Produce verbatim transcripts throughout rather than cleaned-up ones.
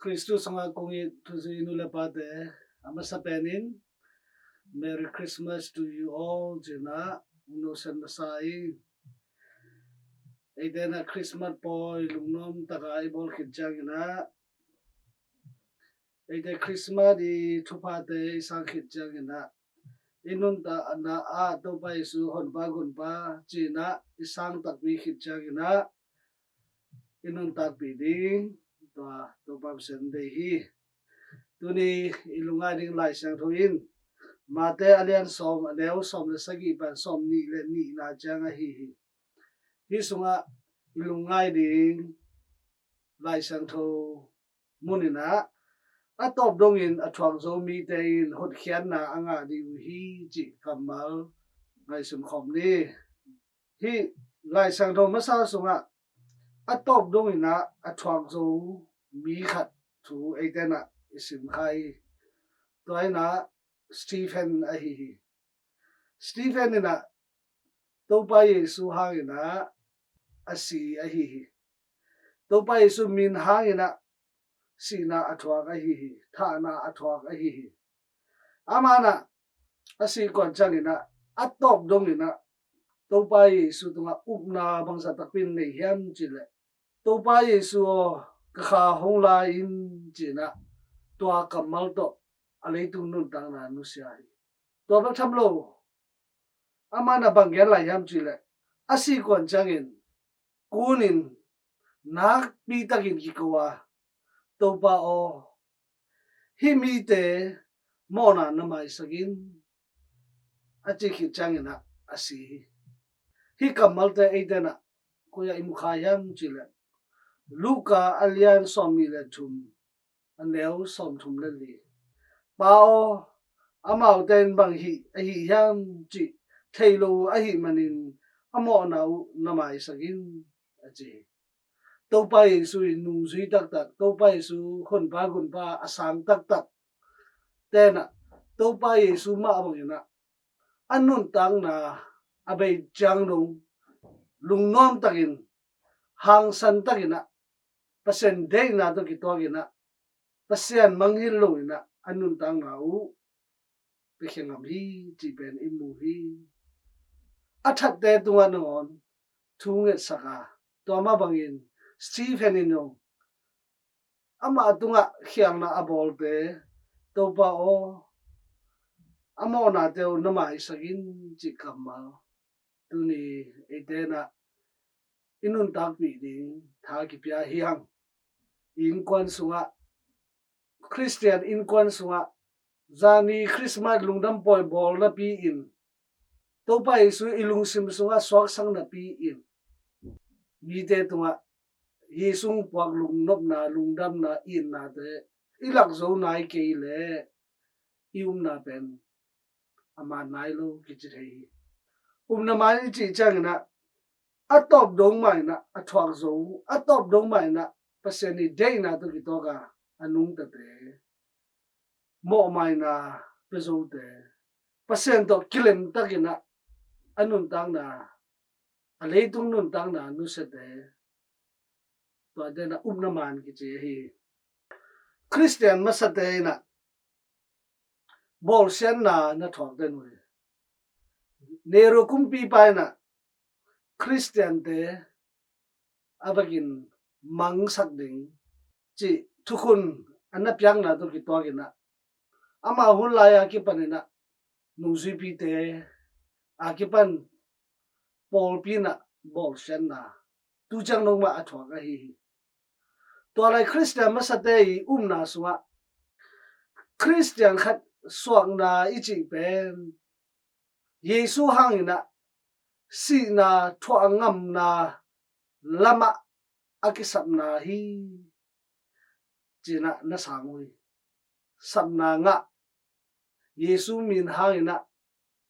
Khristu sungah kong it thuzui nu le pate, a masa penin Merry Christmas to you all ci-in ah kong nusiat masa hi. Eite in ah Christmas pawi lungnuam takin i bawl khit ciangin ah, eite Christmas i thuphate i sang khit ciangin ah, i nuntakna ah Topa Jesu Honpa Gunpa ci-in ah i sang takpi khit ciangin ah, i nuntakpih ding tua Topa Pasian deih hi. Tuni i lungngai ding Lai Siangtho in Mate a lian sawm, a neu sawm le sagih pan sawmnih le nihna ciang ahi hi. Hih sungah i lungngai ding Lai Siangtho mun in ah, a tawp dongin a thuak zo mite in hotkhiatna a ngah ding uh hi cih kammal ngaihsun khawm ni. Hih Lai Siangtho masa sungah a tawp dongin ah a thuak zo mi khat thu eite in ah i sim kha hi. Tua in ah Stephen ahi hi. Stephen in ah Topa Jesu hangin ah a si ahi hi. Topa Jesu min hangin ah sihna a thuak ahi hi. Thahna a thuak ahi hi. Amah in ah a sih kuan ciangin ah a tawp dongin ah Topa Jesu tungah upna bangzah takpi in nei hiam cih leh, Topa Jesu aw, ka kha hong la in ci-in ah tua kammal tawh a leitung nuntakna nusia hi. Tua bek tham lo, amah in ah bang gen lai hiam cih leh, a sih kuan ciangin kunin nakpi takin kiko a, Topa aw, hih mite mawhna na maisak in, a ci khit ciangin ah a si hi. Hih kammalte eite in ah koi ah i mu kha hiam cih leh, Luka a lian sawmnih le thum, a neu sawmthum le li. Pa aw, amaute in bang hih a hih hiam cih thei lo uh ahih manin a mawhna uh na maisak in, a ci hi. Topa Jesu i nungzui taktak, Topa Jesu Honpa Gunpa a sang taktak te in ah Topa Jesu mah bangin ah a nuntakna a bei ciang dong lungnuam takin, hangsan takin ah, Pasian deihna tawh kituakin ah, Pasian mangngilh loin ah a nuntakna uh piakhia ngam hi cih pen i mu hi. A thatte tungah nangawn thu ngetsak a, tua mah bangin Stephen in zong amah tungah khialhna a bawlte, Topa aw, a mawhnate uh na maisak in cih kammal tuni eite in ah i nuntakpih ding tha kipia hi hang. I innkuan sungah, Khristian innkuan sungah, zani Christmas lungdam pawi bawl napi-in, Topa Jesu i lungsim sungah suaksak napi-in, mite tungah Jesu hong puak lungnopna, lungdamna, itnate i lak zo nai kei leh i upna pen a man nai lo kici thei hi. Upna man i cih ciangin ah, a tawp dong mah in ah a thuak zo, a tawp dong mah in ah Pasian i deihna tawh kituak a, a nungtate, mawhmaina pia zote, Pasian tawh kilem takin ah a nuntakna, a leitung nuntakna nusiate, tuate in ah upna man kici ahi hi. Khristian masate in ah bawlsiatna na thuak den uh hi. Nero kumpipa in ah Khristiante a vekin mangsak ding cih thukhun a na piakna tawh kituakin ah, ama hun lai a kipanin ah nungzuipite a kipan pawlpi in ah bawlsiatna tu ciang dong mah a thuak ahi hi. Tua lai Khristian masate i upna sungah Khristian khat suakna i cih pen Jesu hangin ah sihna thuak ngamna lamah a kisapna hi ci-in ah na sang uh hi. Sapna ngah, Jesu min hangin ah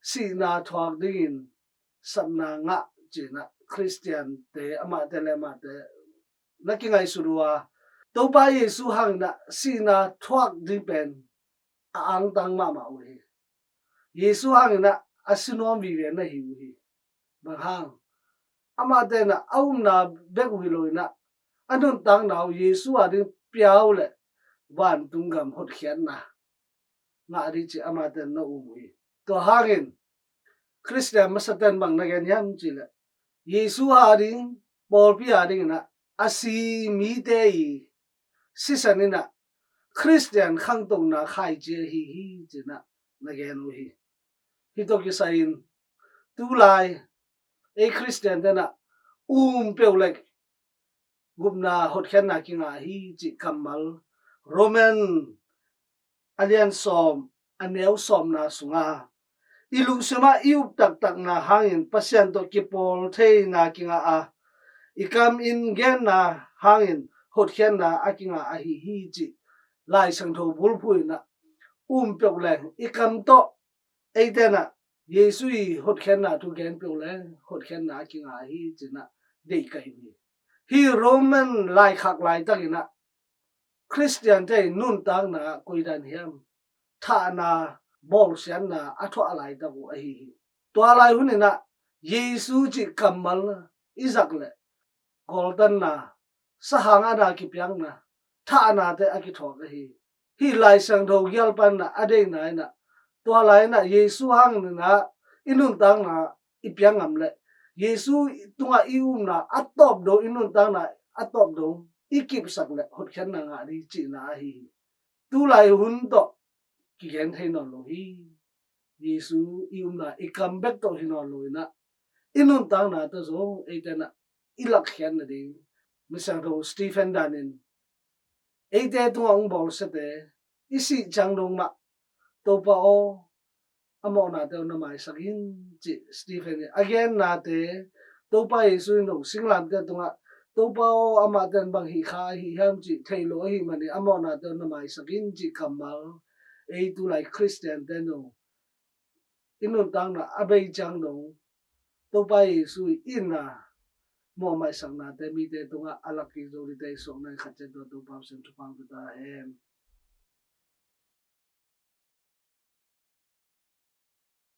sihna thuak dingin sapna ngah ci-in ah Khristiante amahte le amahte na kingaihsut uh a, Topa Jesu hangin ah sihna thuak ding pen a angtang mahmah uh hi. Jesu hangin ah a si nuam vive na hi uh hi. Bang hang? Amahte in ah a upna bek uh hi loin ah, a nuntakna uh Jesu a ding pia uh leh, vantung gam hotkhiatna ngah ding cih amate'n na um uh hi. Tua hangin Khristian masate'n bang na gen hiam cih leh, Jesu ading, pawlpi ading in ah a si mite i sisan in ah Khristian khangtona khaici ahi hi ci-in ah na gen uh hi. Hih tawh kisai-in tulai ei Khristian te'n ah um peuh leh gupna hotkhiatna kingah hi cih kammal Roman a lian sawm, a neu sawmna sungah i lungsim ah i up taktakna hangin Pasian tawh kipawl theina kingah a, i kam in genna hangin hotkhiatna a kingah ahi hi cih Lai Siangtho bulphuh in ah um peuh leng i kam tawh eite'n ah Jesu i hotkhiatna thu gen peuh leng hotkhiatna a kingah hi ci-in ah deih ka hi uh hi. Hih Roman laikhak laitak in ah Khristiante i nuntakna ah koidan hiam thahna bawlsiatna a thuah laitak uh ahi hi. Tua lai hun in ah Jesu cih kammal i zak leh gawltanna, sahang a na kipiakna, thahnate a kithuak ahi hi. Lai Siangtho gialpanna a deihna in ah tua lai in ah Jesu hang in ah i nuntakna i piak ngam leh Jesu tungah i upna a tawp dong, i nuntakna a tawp dong i kipsak leh hotkhiatna ngah ding cihna ahi hi. Tulai hun tawh kigen thei nawn lo hi. Jesu i upna i kam bek tawh hi nawn lo in ah i nuntakna tawh zong eite'n ah i lakkhiat nading Misiangtho Stephen danin eite tungah hong bawlsiate i sih ciang dong mah Topa aw, a mawhnate uh na maisak in cih Stephen in a gennate Topa Jesu in dong singlamteh tungah Topa aw, amahte'n bang hih kha ahi hiam cih thei lo ahih manin a mawhnate uh na maisak in cih kammal ei tulai Khristiante in dong i nuntakna a bei ciang dong Topa Jesu in a mawh maisaknate mite tungah a lak kik zo dingte i suahna in khat ciat tua Topa Pasian thupha hong pia ta hen.